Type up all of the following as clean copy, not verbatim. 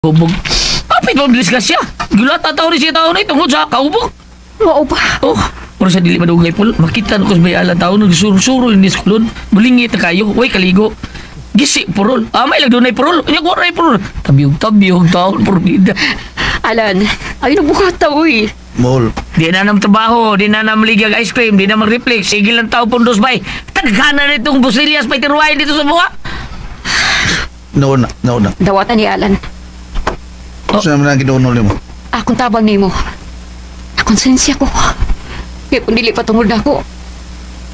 Hubog. Kapit mo disgrasya. Gulata tao ni siya tao na tungod sa kaubog. Mao ba? Oh, pero sa dili madugay pul, makita ko sa may ala tao nagsurusuro ni skulon. Bulingit na kayo, way kaligo. Gisi purol. Amay lang dunay purol. Unya ko ray purol. Tabyog tabyog taon purmida. Alan, ay nabuhat ta uy. Mol, Di na nam trabaho, di na nam ligyag ice cream, di na mag-reflex. Sige lang tao pundos bay. Taghana na itong busilyas may tiruwain dito sa buha. noon na, noon na. Dawatan ni Alan. Oh. Saan naman ang ginuunol nimo? Akong tabang nimo. Akonsensya ko. Kaya kung dili pa tungod nako,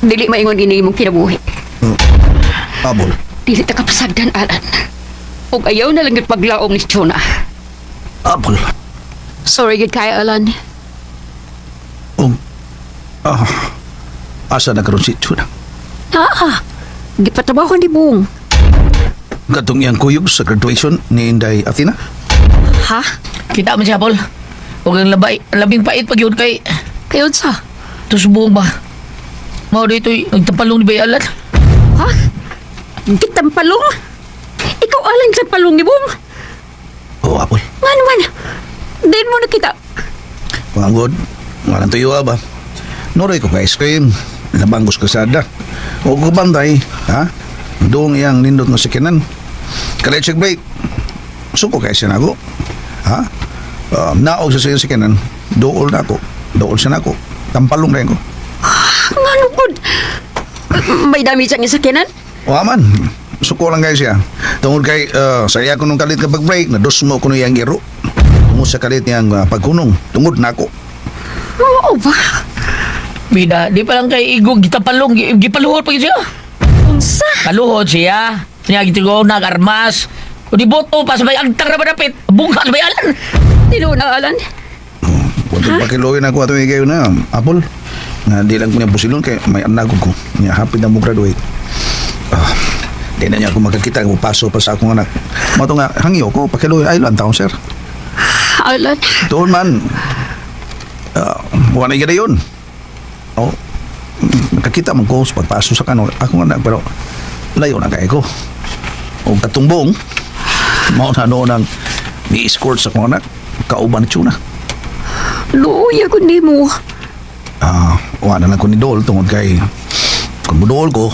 dili maingon ini imong kinabuhi. Oh. Abol. Dili ta kapasagdan, Alan. Ug ayaw na lang yung paglaom ni Jonah. Abol. Sorry gid kay Alan. Um, ah, asa na karon si Chuna? Ah, gipatrabaho ni Bong. Katong iyang kuyog sa graduation ni Inday Athena? Ha? Kita man siya, Paul. Huwag ang labay, ang labing pait pag yun kay Kayon sa? tusbong ba. Mao dito'y nagtapalong ni Bayalan. Ha? Gitampalong? Ikaw Alan sa palong ni Bong? Oo, oh, Apol. Nga naman. Din mo nakita. Pangangod, nga lang tuyo ba? Noray ko ka ice cream, nabangos kasada. O ko banday, ha? Doong iyang nindot nga sakinan. Kalit check break. Suko kay siya nako. Ha? Naog sa siyang sakinan. Dool na ako. Dool siya nako. Tampalong rin ko. Nga nukod. May dami siyang isakyanan? O aman, suko lang kayo siya. Tungod kay, sa iya ko nung kalit ka pag-break, nadusmo ko niyang iro. Tungod sa kalit niyang pagkunong, tungod nako. Oo ba? Bida, di pa lang kay Igog gitapalong, gipaluhod pa gyud siya. Unsa? Kaluhod siya. Niya gitigo nagarmas. O di boto pa sa may agtang na manapit. Bungka sa may alan. Tinuod na, Alan. Kung pakiluin ako atong ikayo na, Apple, na di lang ko niya pusilon kay may anak ko. Niya hapit na mo graduate. Ah, di na niya ako makakita kung paso pa sa akong anak. Mato nga, hangyo ko, pakiluin, ay lang taon, sir. Alan. Doon man, wala na yun. Oh, nakakita man ko sa pagpaso sa kano, akong anak, pero layo na kay ko. O katumbong, mao na noon ang ni-escort sa akong anak, kauban ni Chuna. Luoy ako nimo. Ah, wala na lang ko ni Dol tungod kay kung mudol ko,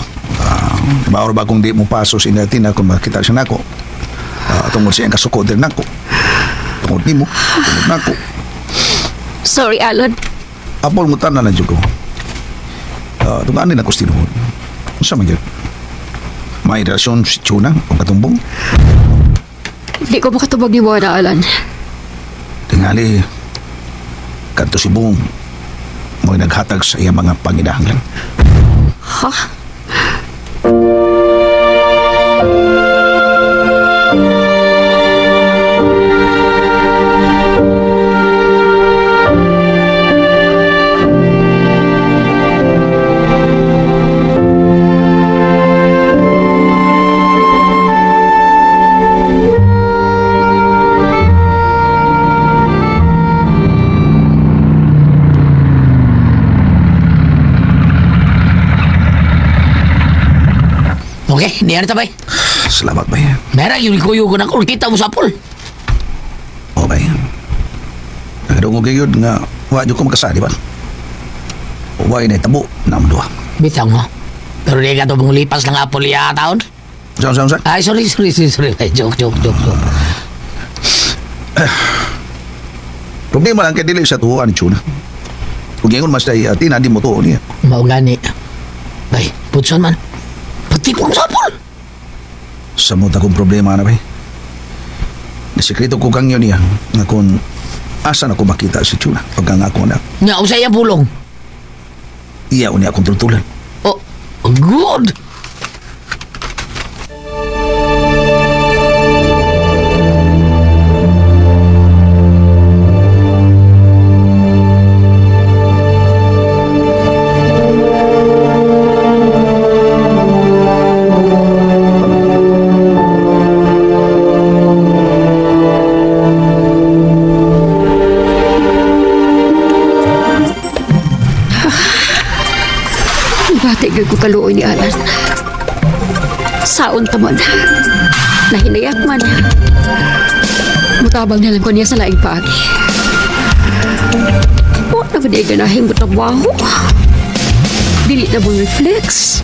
maor ba kung di mo paso sa inatina kung makita siya nako. Ah, tungod sa iyang kasuko din nako. Tungod nimo, tungod nako. Sorry, Alan. Apol mo tanan na jud ko. Ah, tungod ani na ko sa tinuod. Unsa man gyud? May relasyon si Chuna o katumbong? Di ko makatubag ni Wada, Alan. Tingali, kadto si Bong, mo'y naghatag sa iyang mga panginahanglan. Ha? Okay, niya na tabay. Salamat bay. Mera yun kuyo ko na kung kita mo sa Paul. O bay. Nagadungog gyud nga wa jud ko makasali ba. Wa na tabo na duha. Bitaw mo. Pero di ka to lipas lang Apple ya taon. Sa sa sa. Ay, sorry, sorry, sorry, sorry. Ay, joke, joke, joke, joke. Problema lang kay dili sa tuwa ni Chuna. Kung ingon mas day atina di mo tuo niya. Mao gani. Bay, putson man. Pati ko sa Paul. Samot akong problema na bay. Nasikreto ko kang yun niya nga kung asa na ko makita si Chuna pagka nga ako na Nga, usay ang pulong. iya unya akong tultulan. Oh, good. Bati gyud ko kaluoy ni Alan. Saon ta man. Nahinayak man. Mutabang na lang ko niya sa laing paagi. Wa na ba di ganahin mo trabaho? Dili na mo reflex.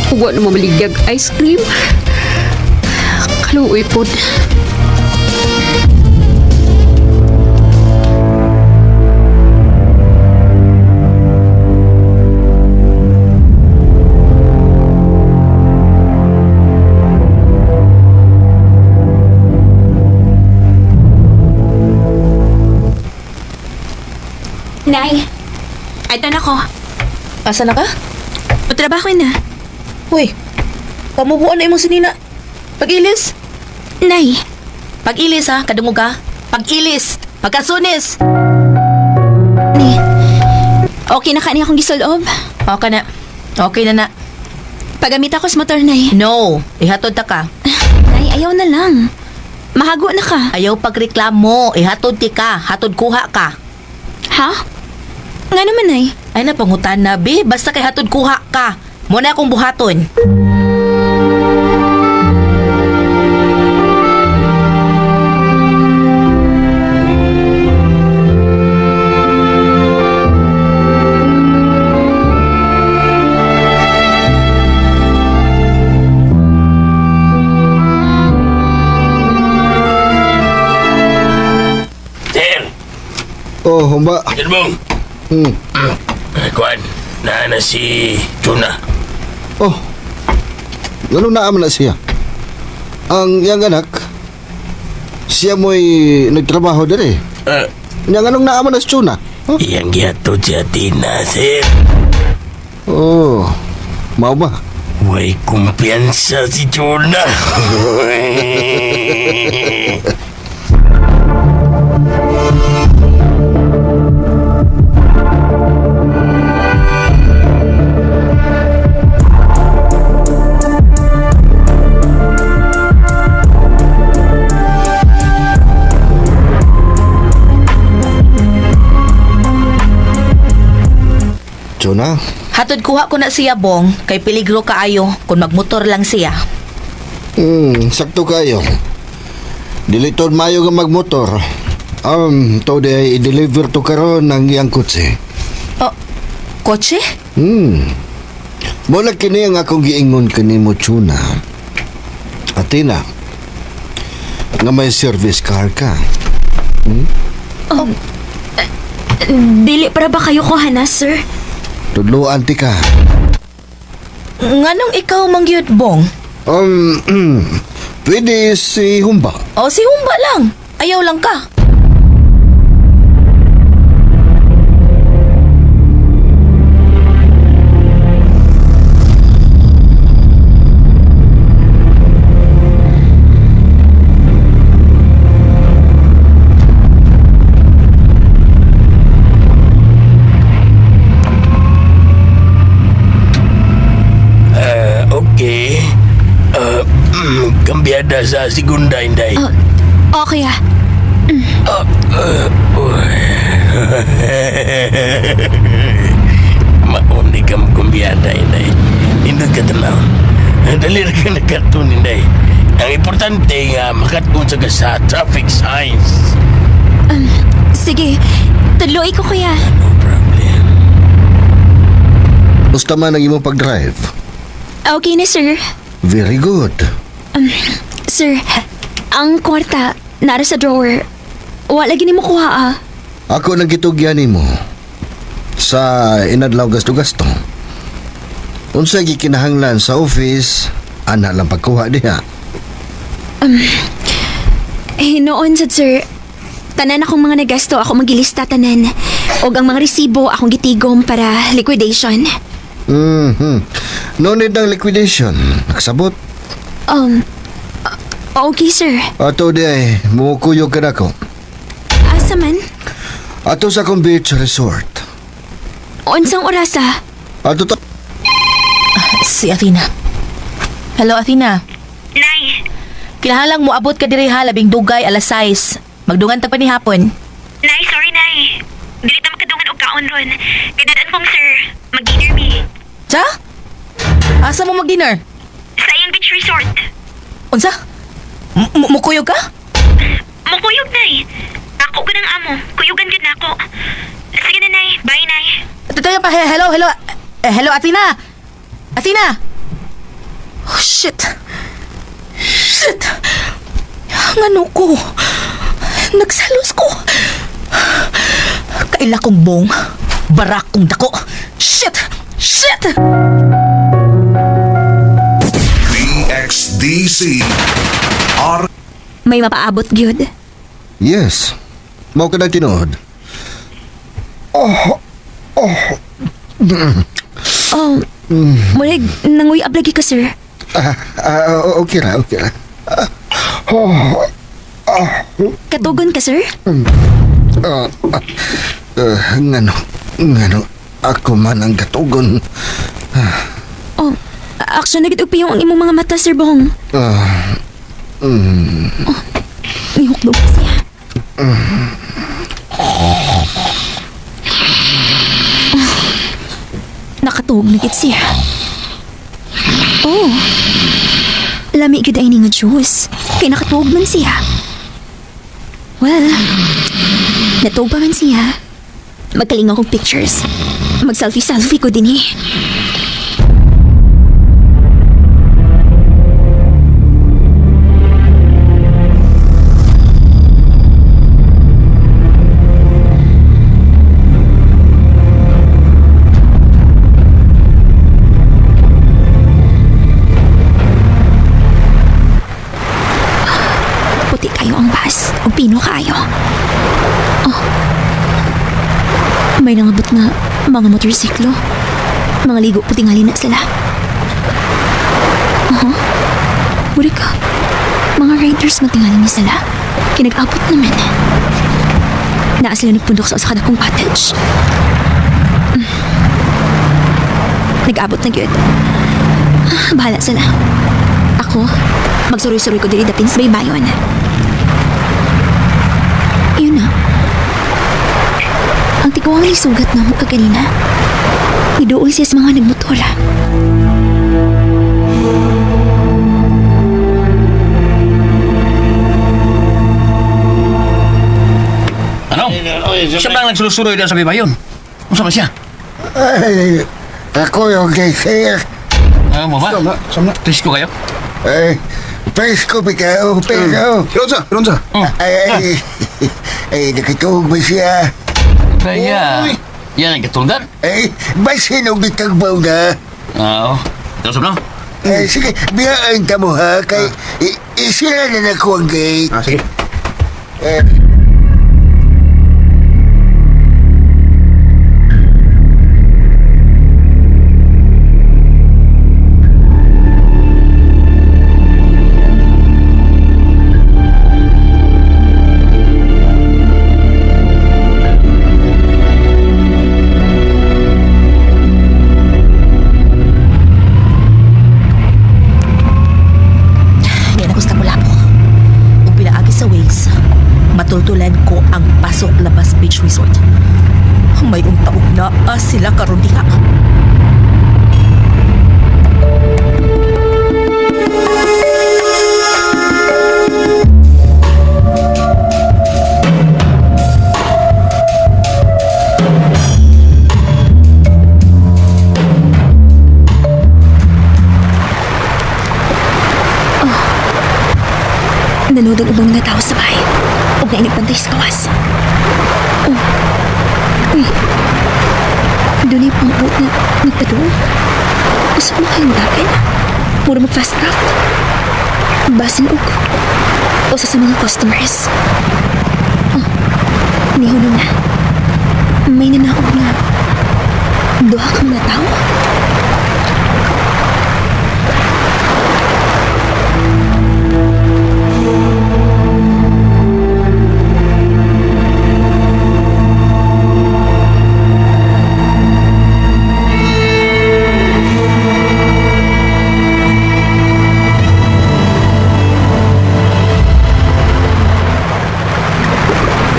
Wa na mamaligag ice cream. Kaluoy po. Nay, ito na ko. Asa na ka? Patrabaho na. Uy, pamubuan na imong sinina. Pag-ilis. Nay, Pag-ilis ha, kadungog ka. Pag-ilis. Pagkasunis. ni. Okay na ka niya akong gisulob. Okay na. Okay na na. Pagamit ako sa motor, Nay. No, ihatod ta ka. Nay, ayaw na lang. Mahago na ka. Ayaw pagreklamo, ihatod ti ka, hatod kuha ka. Ha? Nga naman, Nay. Ay na pangutan na, be. Basta kay hatod kuha ka. Muna akong buhaton. Sir, Oh, humba. Sir Bong. Kuan, naa na si Chuna. Oh. Ganun na na siya. Ang iyang anak, siya mo'y nagtrabaho diri. Nya nganong naa man na si Chuna? Huh? Iyang gihatod si Athena, sir. Oh, mao ba? Way kumpiyansa si Chuna. Chuna? Hatod kuha ko na siya, Bong. Kay peligro kaayo kung magmotor lang siya. Sakto kayo. Dili to mayo nga magmotor. To di ay i-deliver to karon ang iyang kotse. Oh, kotse? Mula kini ang akong giingon kanimo Chuna. Atina, nga may service car ka. Dili para ba kayo ko, hana, sir? Tudluan ti ka. Nganong ikaw mangyud, Bong? Pwede si Humba. O, si Humba lang. Ayaw lang ka. Okay. Kambyada sa segunda, Inday. Okay ah. Mauni kam kumbyada, Inday. Nindot ka tanaw. Dali ra ka nagkarton, Inday. Ang importante nga makatun sa ka sa traffic signs. Sige, tudloi ko kuya. No problem. Gusto man ang imong pag-drive. Okay na, sir. Very good. Sir, ang kwarta, nara sa drawer. Wala gini mo kuha ah. Ako nang gitugyan nimo sa inadlaw gasto-gasto. Unsa gikinahanglan sa office, ana lang pagkuha diha. Eh, noon sad sir, tanan akong mga nagasto ako magilista tanan. Og ang mga resibo akong gitigom para liquidation. No need ng liquidation. Nagsabot. Okay sir. Ato di ay, mukuyog ka nako. Asa man? Ato sa akong beach resort. Unsang orasa? Ato ta... Si Athena. Hello, Athena. Nay, Kinahalang moabot ka diri ha, labing dugay, alas 6. Magdungan ta pa ni hapon. Nay, sorry nay. Dili ta makadungan og kaon ron. Kay dadaan kong sir, mag-dinner mi. Sa? Asa mo mag-dinner? Sa iyang beach resort. Unsa? Mukuyog ka? Mukuyog, Nay. Ako ka ng amo. Kuyugan gud na ako. Sige na, Nay. Bye, Nay. Totoo pa, hello, hello. Eh, hello, Athena. Athena! Oh, shit. Shit! Ngano ko? Nagsalos ko. Kaila kong bong. Barak kong dako. Shit! Shit! DXDC R May mapaabot gyud. Yes. Mao ka na tinuod. Oh, murag nanguyab lagi ka, sir. Ah, ah, okay ra, okay ra. Katugon ka, sir? Ah, ah, ngano, ngano, ako man ang katugon. Oh, action na gid og piyong ang imong mga mata, Sir Bong. Ah, Oh, nihukdog pa siya. Oh, nakatuog na gid siya. Oh, lami gid ay ni nga juice. Kay nakatuog man siya. Well, natuog pa man siya. Magkalingaw kong pictures. Mag-selfie-selfie ko din eh. Puti kayo ang bus. O pino kayo. Oh. May nangabot nga mga motorsiklo. Mga ligo puti nga na sila. Uh-huh. Wala ka. Mga riders matingali ni sila. Kinag-abot naman. Naa sila nagpundok sa usa ka dakong cottage. Nag-abot na gyud. Ah, bahala sila. Ako, magsuroy-suroy ko diri dapin sa baybayon. Yun na. Ang tiguang ni sugat na mo kaganina. Iduol siya sa mga nagmotor. Ano? Siya ba ang nagsusuroy doon sa baybayon? Unsa man siya? Ay, ako yung kay sir. Ah, mo ba? Sama, sama. Presko kayo? Ay, presko bitaw, pero... Pironsa, pironsa. Ay, ay, ay, nakituog ba siya? Kaya, yan ang katulgan. Ay, basin og bitagbaw na. Oo. Tara no? Ay, sige, biyaan ta mo ha, kay isira na na ko ang gate. Ah, sige. Eh, Yan ako sa mula po. Ug pinaagi sa Waze, matultulan ko ang Pasok Labas Beach Resort. May untaog na ah, sila karon diha. Nanood ang ubang mga tao sa bahay. Huwag na inagbantay sa kawas. Oh. Uy. Doon ay pangbuot na nagpadung. Gusto mo kayong dagan? Mura mag fast craft. Basin og. Usa sa mga customers. Oh. Nihulong na. May nanaog na. Duha ka mga tao.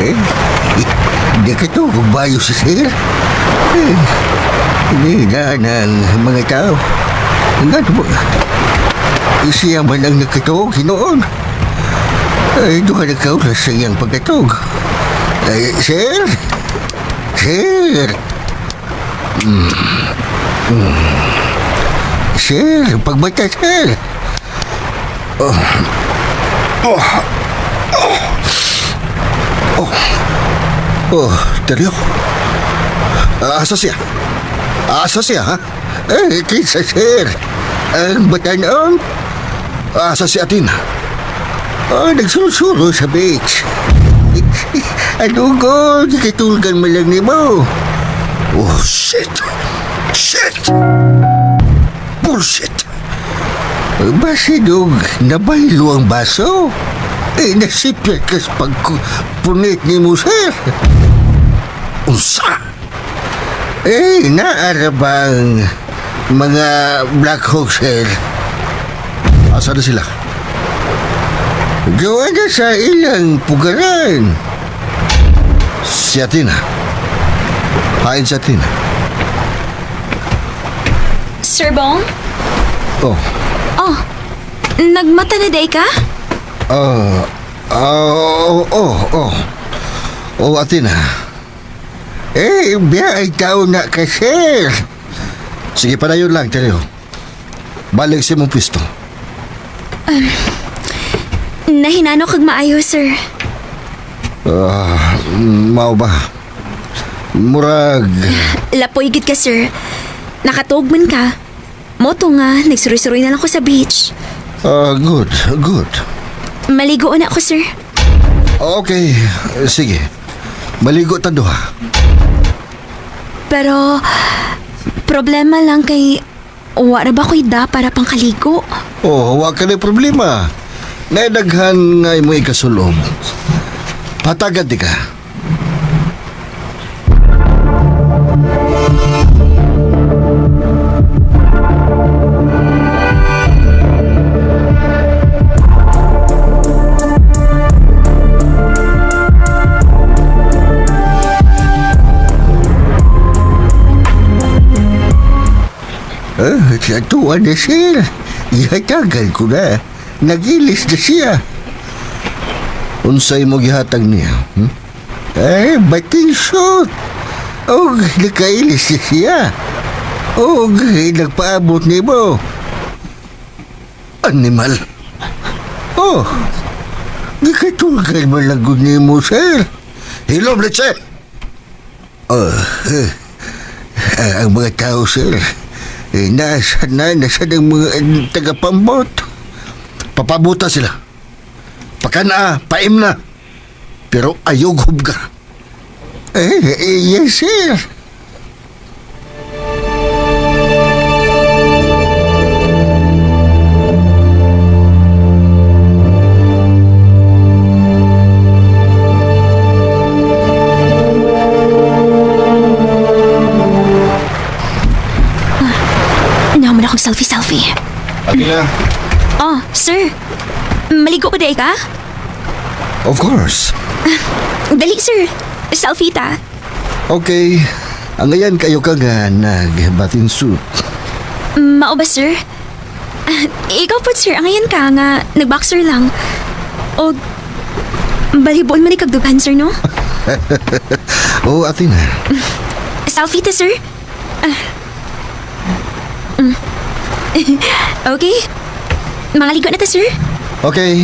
Eh, nakituog ba yun si sir? Eh, hindi na ng mga tao. Nga ba? Siya man ang nakituog, hinoon. Ay, doon ka nagkaulas sa iyang pagkatog. Ay, sir? Sir? Sir, pagbata, sir. Oh. Oh. Oh. Oh. Oh, Teryo. Asa siya? Asa siya, ha? Eh, kinsa, sir? Ang batanon? Asa si Atina? Oh, nagsusuro sa beach. Ano ko? Kitulgan mo lang ni mo. Oh, shit! Shit! Bullshit! Basidog, nabaylo ang baso. Eh, nasipyat ka sa pagpunit ni mo, sir. Unsa? Eh, naara bang mga Black Hawk, sir? Asa na sila? Gawa na sa ilang pugaran. Si Athena. Hain si Athena. Sir Bong? Oh. Oh, nagmata na day ka? Oh. Oh, Athena. Eh, biya ay tao na ka, sir. Sige, padayon lang, Teryo. Balik sa imong pwesto. Nahinano kag maayo, sir. Mao ba? Murag... Lapoy gid ka, sir. Nakatuog man ka. Moto nga, nagsuroy-suroy na lang ko sa beach. Good, good. Maligo na ako, sir. Okay, sige. Maligo ta duha. Pero, problema lang kay wala ba ko'y da para pangkaligo? Oh, wa ka na problema. Naidaghan nga imo ikasulom. Patagad di ka. Sa tuwa na, sir. Ihatagan ko na. Nagilis na siya. Unsay mo gihatag niya? Hmm? Eh, bating shoot. Og, nakailis na siya. Og, nagpaabot ni mo. Animal. Oh, gikatulgan mo lang gud ni mo, sir. Hilom, leche! Oh, ang mga tao, sir. Eh, nasa na, nasa ng mga tagapambot. Papabuta sila. Pakana, paim na. Pero ayog hubga. Eh, yes, sir. Naman akong selfie-selfie. Athena. Oh, sir. Maligo pa day ka? Of course. Dali, sir. Selfie ta. Okay. Ang ngayon kayo ka nga nag-bathing suit. Mao ba, sir? Ikaw po, sir. Ang ngayon ka nga nag-boxer lang. O, balibon man ni kagdugan, sir, no? Oh, Athena. Selfie ta, sir. Okay. Mga ligo na ta, sir. Okay.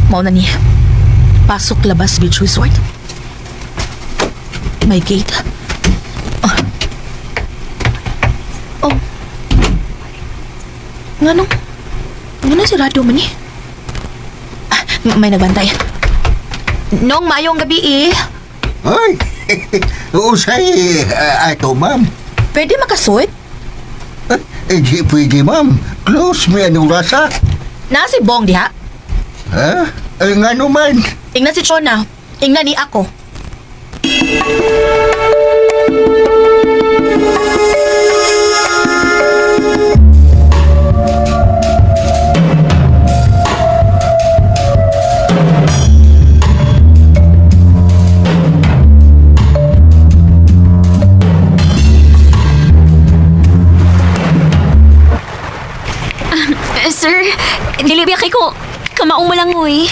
Mao na ni. Pasok labas beach resort. May gate. Oh. Oh. Nganong? Nganong sarado man ni? Ah, may nagbantay. Nong maayong gabi eh. Ay, usay, ato, ma'am. Pwede makasuot? Eh, di pwede, ma'am. Close may anong rasa. Na si Bong diha. Ha? Eh, nga naman. Ingnan si Chona. Ingnan ni ako. Sir, dili biya kay ko. Kamaong mo lang, uy.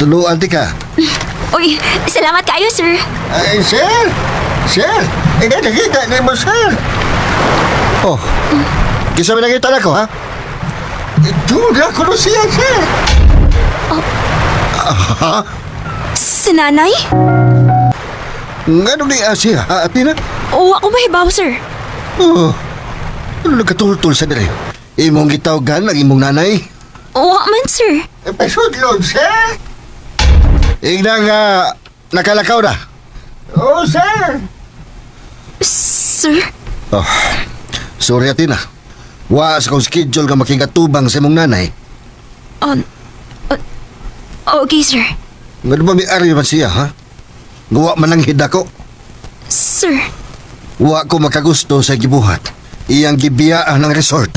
Tuluan ti ka. Uy, salamat kayo, sir. Ay, sir! Sir! Eh, nakita ni mo, sir! Oh, kisa may nakita na ko, ha? Doon ako na siya, sir! Si nanay? Nga nung ni siya, ha, Athena? Oo, ako mahibaw, sir. Oh, ano nagkatultul sa dire? Imong gitawgan ang imong nanay? Oo man, sir. Eh, pasudlon, sir! Igna nga, nakalakaw na. Oh, sir! Sir? Oh, sorry, Athena. Wa sa kong schedule nga makigatubang sa imong nanay. Okay, sir. Nga ba may ari man siya, ha? Gawa man ang hidako. Sir, Wa ko makagusto sa gibuhat. Iyang gibiyaan ng resort.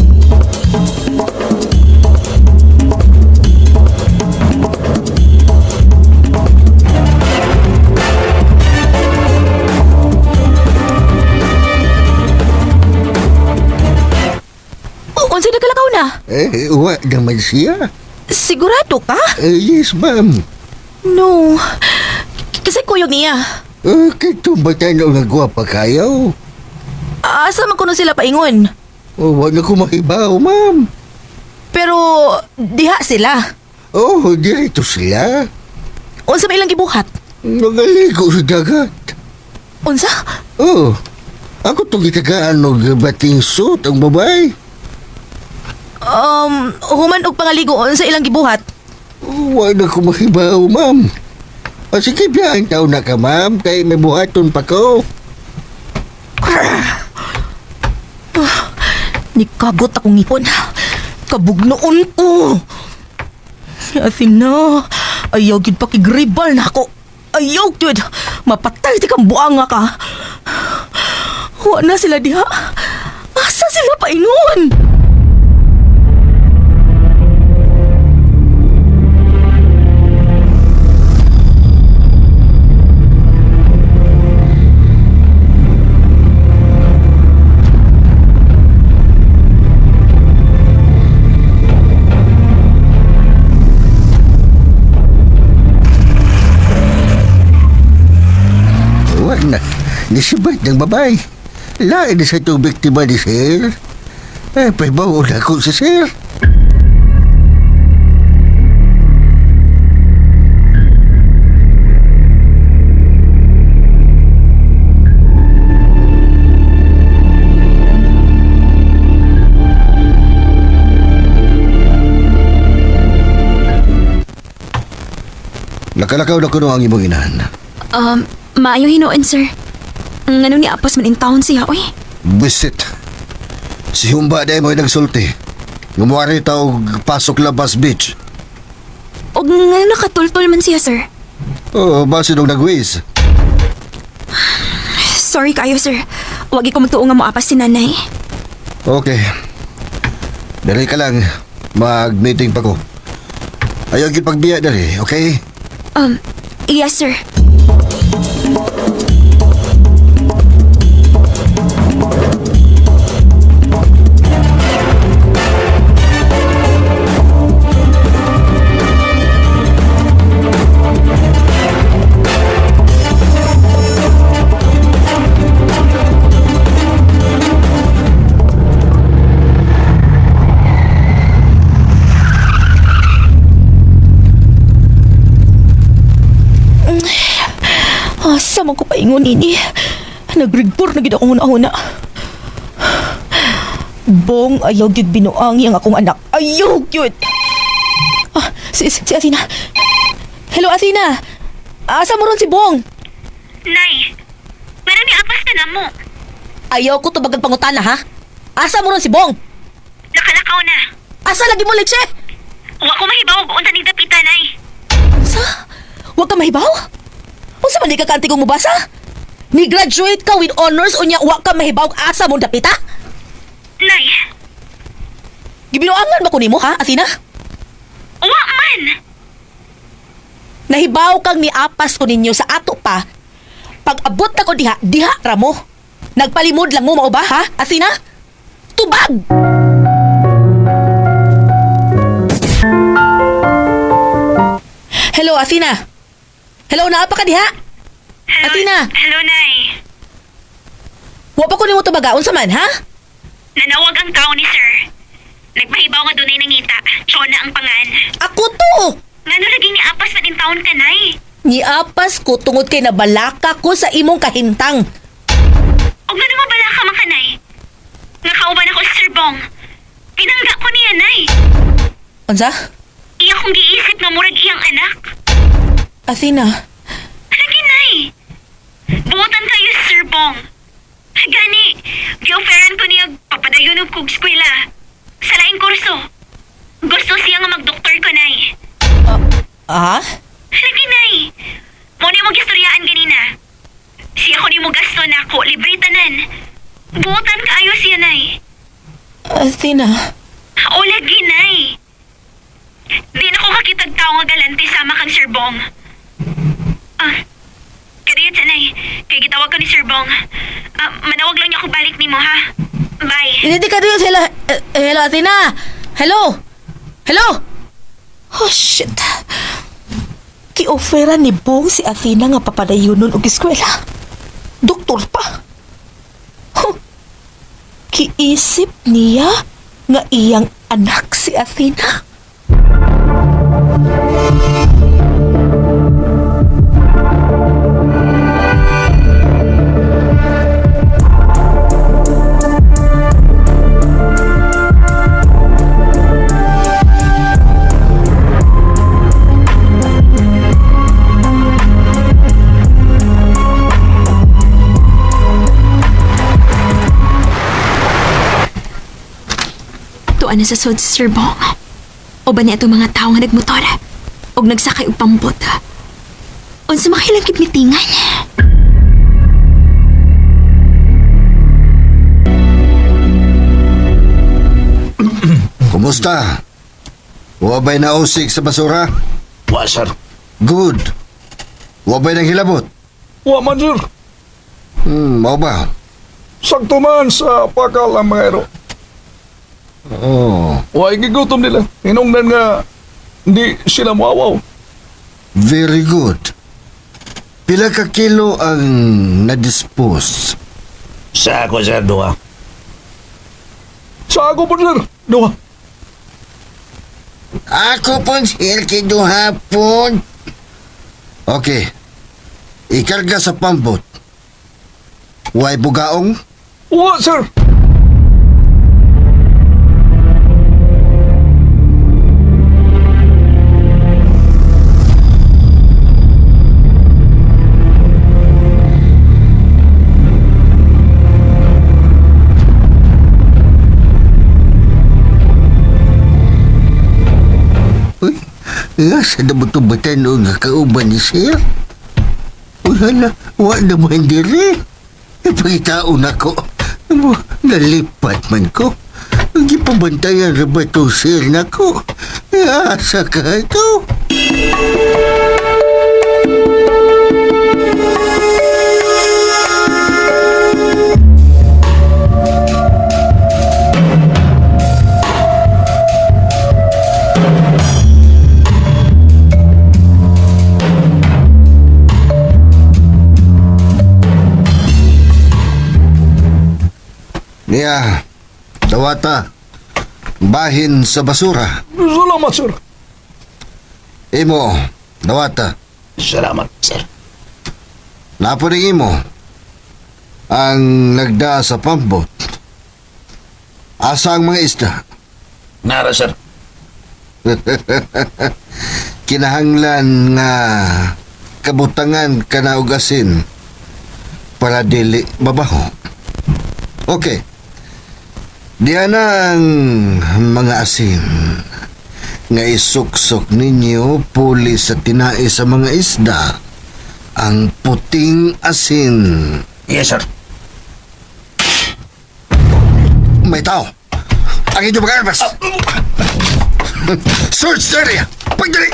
Unsa nagkalakaw na? Eh, wa naman siya. Sigurado ka? Eh, yes, ma'am. No. Kasi kuyog niya. Eh, kito ba tayo nga gwapa kayo? Asa man kuno sila paingon. Oh, wa na ko mahibaw, ma'am. Pero diha sila. Oh, dirito sila. Unsa may ilang gibuhat? Nagaligo sa dagat. Unsa? Oh, ako itong gitagaan og bating suit ang babae. Human og pangaligo unsa ilang gibuhat? Wa na ko mahibaw, ma'am. O sige, biyahan tao na ka, ma'am. Kay may buhaton pa ko. Nikagot akong ngipon. Kabugnoon ko. Athena, ayaw gid pakigribal na ako. Ayaw gid. Mapatay ti kang buanga ka. Wa na sila diha. Asa sila paingon? Wa na. Nisibat ng babae. Lain na sa itong biktima ni sir. Eh, pahibaw na ako sa sir. Nakalakaw na kuno ang imong inahan. Maayo hinuon, sir. Ngano ni Apos man in town siya, uy. Bisit. Si Humba dahil mo'y nagsulti. Gumuwari ta og pasok labas beach. Og ngano nakatultol man siya, sir. Oo, oh, base nung nagways. Sorry kayo, sir. Wag ko magtuo nga moapas si nanay. Okay. Dali ka lang. Mag-meeting pa ko. Ayaw gid pagbiya dali, okay? Yes, sir. Asa man ko paingon ini? Nagrigpor na gid akong una-una. Bong, ayaw gyud binuangi ang akong anak. Ayaw gyud. Ah, si Asina. Hello, Asina. Asa mo ron si Bong? Nay, meron ni Apas na namo. Ayaw ko tubagang pangutana, ha? Asa mo ron si Bong? Nakalakaw na. Asa lagi mo, leche? Wa ko mahibaw og unsa ning dapita, nay. Sa? Huwag ka mahibaw? Unsa man di ka kaantigong mubasa? Ni graduate ka with honors unya wa ka mahibaw asa mo dapita? Nay, Gibinuangan ba ko nimo ha, Athena? wa man! Nahibaw kang niapas ko ninyo sa ato pa. Pag abot na ko diha, diha ra mo. Nagpalimod lang mo mao ba ha, Athena? Tubag! Hello, Athena. Hello, naa pa ka diha? Hello, Athena. Hello, Nay. Wa pa ko nimo tubaga unsa man ha? Nanawag ang tao ni sir. Nagpahibaw nga dunay nangita. Chona ang pangan. Ako to! Ngano lagi ni apas na din taon ka, Nay? Niapas ko tungod kay nabalaka ko sa imong kahintang. Og ngano mabala ka man ka, Nay? Nga kauban ako si Sir Bong. Pinangga ko niya, Nay. Unsa? Iya kong giisip nga murag iyang anak. Athena, Lagi, Nay. Buotan kayo, Sir Bong. Gani, gioferan ko niya papadayon og kog eskwela. Sa laing kurso. Gusto siya nga magdoktor ko, Nay. ah? Lagi, Nay. Mo ni mo gistoryaan ganina. Siya ko ni mo gasto na ako, libre tanan. Buotan kaayo siya, Nay. Athena, O lagi, Nay. Di na ko kakitag tao nga galante sama kang Sir Bong. Ah, kadiyot sa Nay. Kay gitawag ko ni Sir Bong. Ah, manawag lang niya ako balik nimo, ha? Bye. Hindi ka Diyos. Hello, hello, Athena. Hello. Hello. Oh, shit. Kiofera ni Bong si Athena nga papadayunon og eskwela. Doktor pa. Huh. Kiisip niya nga iyang anak si Athena. Tuan na sa sud si Sir Bong. O ba niya itong mga tao nga nagmotor? Og nagsakay og pambot. Unsa makailang kidmitingan? Kumusta? Wa ba'y nausig sa basura? Wa, sir. Good. Wa ba'y naghilabot? Wa man, sir. Mao ba? Sakto man sa pakal ang mga ero. Oh, Wa gigutom nila. Hinungdan nga hindi sila muawaw. very good. Pila ka kilo ang nadispose? Sa ako, sir, duha. Sa ako po, sir. Duha. Ako pon, sir, kiduha pon. Okay. Ikarga sa pambot. Way bugaong? Wa, sir. Uy, nga sa dabuto-batan o nga kauban ni sir. Uy, hala, wa naman diri. Ipagitaon ako. Mo, nalipat man ko. Ang gipabantayan ra ba to sir nako? Asa ka ito? Niya, dawata. Bahin sa basura. Salamat, sir. Imo, dawata. Salamat, sir. Napo ning imo ang nagda sa pambot. Asa ang mga isda? Nara, sir. Kinahanglan nga kabutangan kana og asin para dili mabaho. Okay. Diyan na ang mga asin nga isuksok ninyo puli sa tinai sa mga isda. Ang puting asin. Yes, sir. May tao. Ang inyong mga armas. Search the area. Pagdali!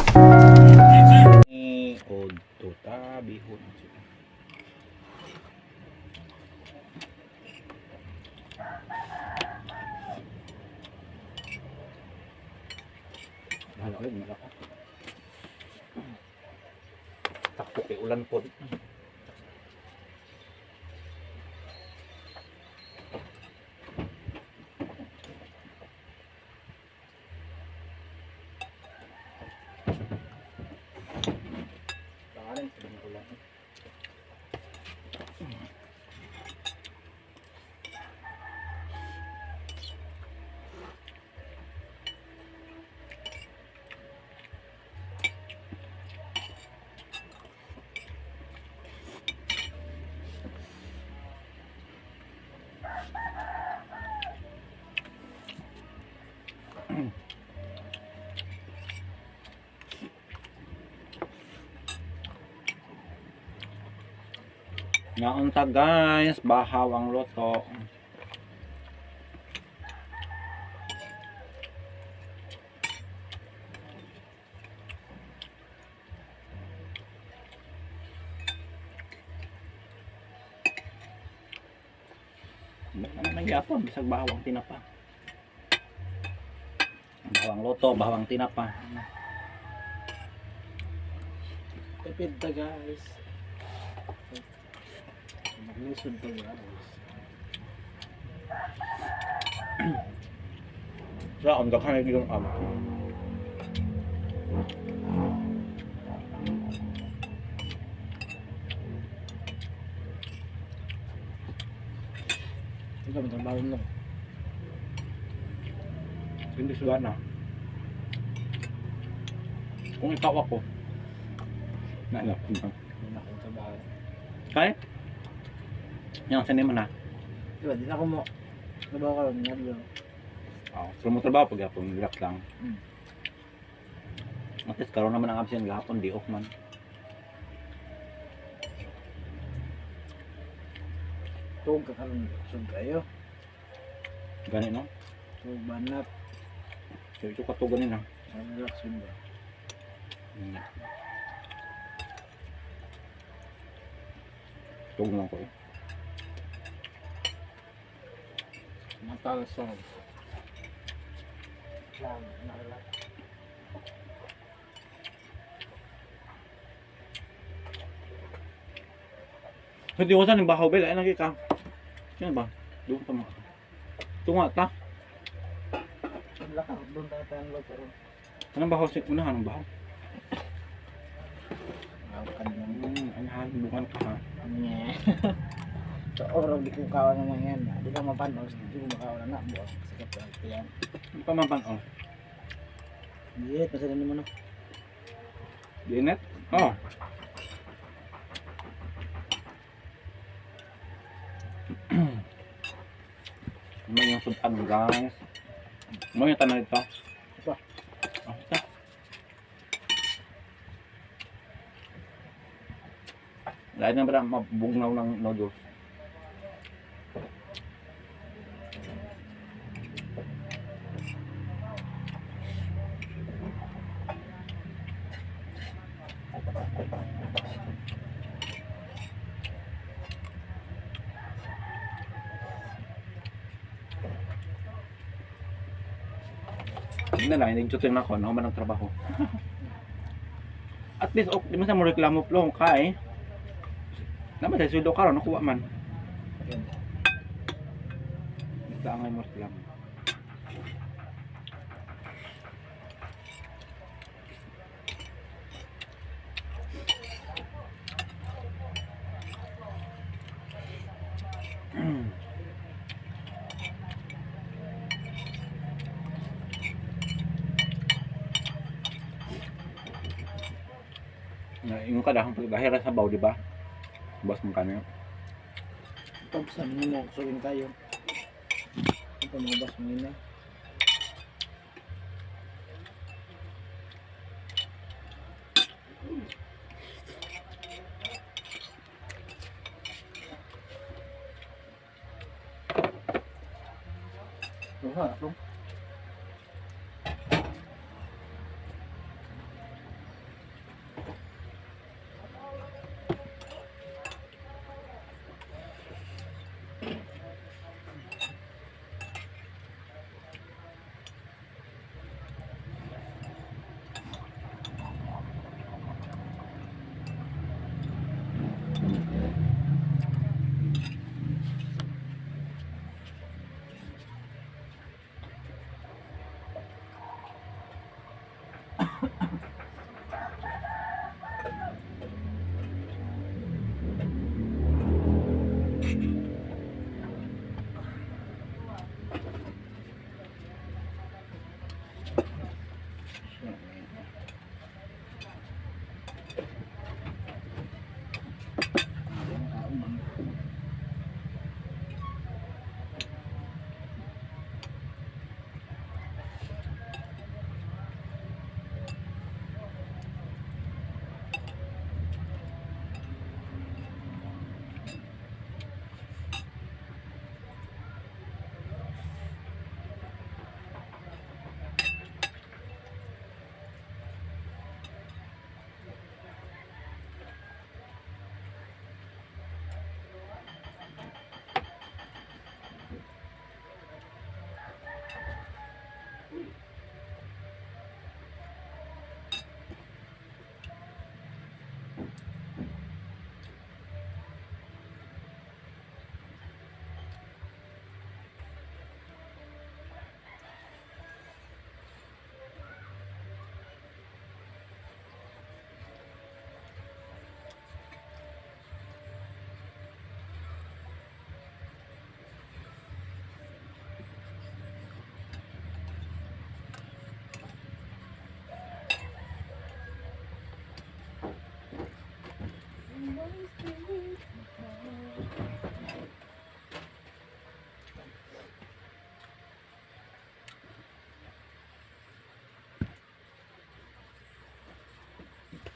Takpo kay ulan po. Naunta guys, bahaw ang luto. Nagyapon, bisag bahaw ang tinapa. Bahaw ang luto, bahaw ang tinapa. Tipid ta guys. Maglisod ta guys. Sa ang daghan yung am. Ikaw may trabaho mo. Hindi suga na. Kung ikaw ako, na Wala akong trabaho. Kay? Yang sa naman ha. Diba, di na ako mo. Trabaho ka ron, ngadlo. Oh, pero mo trabaho pag hapon, relax lang. Mm. At least karon naman ang absent gahapon, di off man. Tuog ka karon, sud kayo. Gani no? Tuog banat. Kaya ito kato gani na. Relax yun ba? Tug lang ko eh. Matalsog. Lang, narelax. Hindi ko saan yung bahaw bel, ay nagika. Yan ba? Doon pa mo. Tunga ta. Wala ka, doon tayo tayo log karon. Anong bahaw sa unahan ang bahaw? Ang kanyang. Anahan bukan ka ha. Nye. So, overall, di ko kawa naman yan. Di ka mapanaw, di ko makawa na na. Buwag, sikat ka yan. Hindi pa man pan oh. Diit, masaya naman no. Dinet? Oh. May yung sudan guys. May yung tanan dito. Ito. Oh, ito. Dahil na ba mabugnaw ng noodles? Hindi na lang, hindi na ako, nakuman ng trabaho. At least, ok, di man sa mo reklamo plong ka eh. Naman sa sweldo ka ron, nakuha man. Basta ang mo reklamo. Na, yung kadahong pagdahira sa baw, di ba? Boss mo kano yun. Tapos sabi niyo mo, kusugin tayo. Ito mga boss mo yun eh. Duha, atong.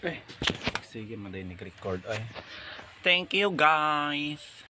Eh, sige, maday nag-record ay. Thank you, guys.